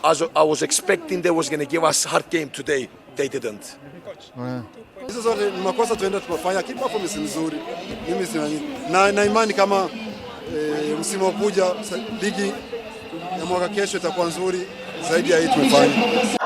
As I was expecting they was going to give us hard game today. They didn't. Hizo zote ni makosa tuenda tumefanya, lakini performance ni nzuri. Mimi sina na imani kama msimu wa kuja ligi ya mwaka kesho itakuwa nzuri zaidi ya hii tumefanya.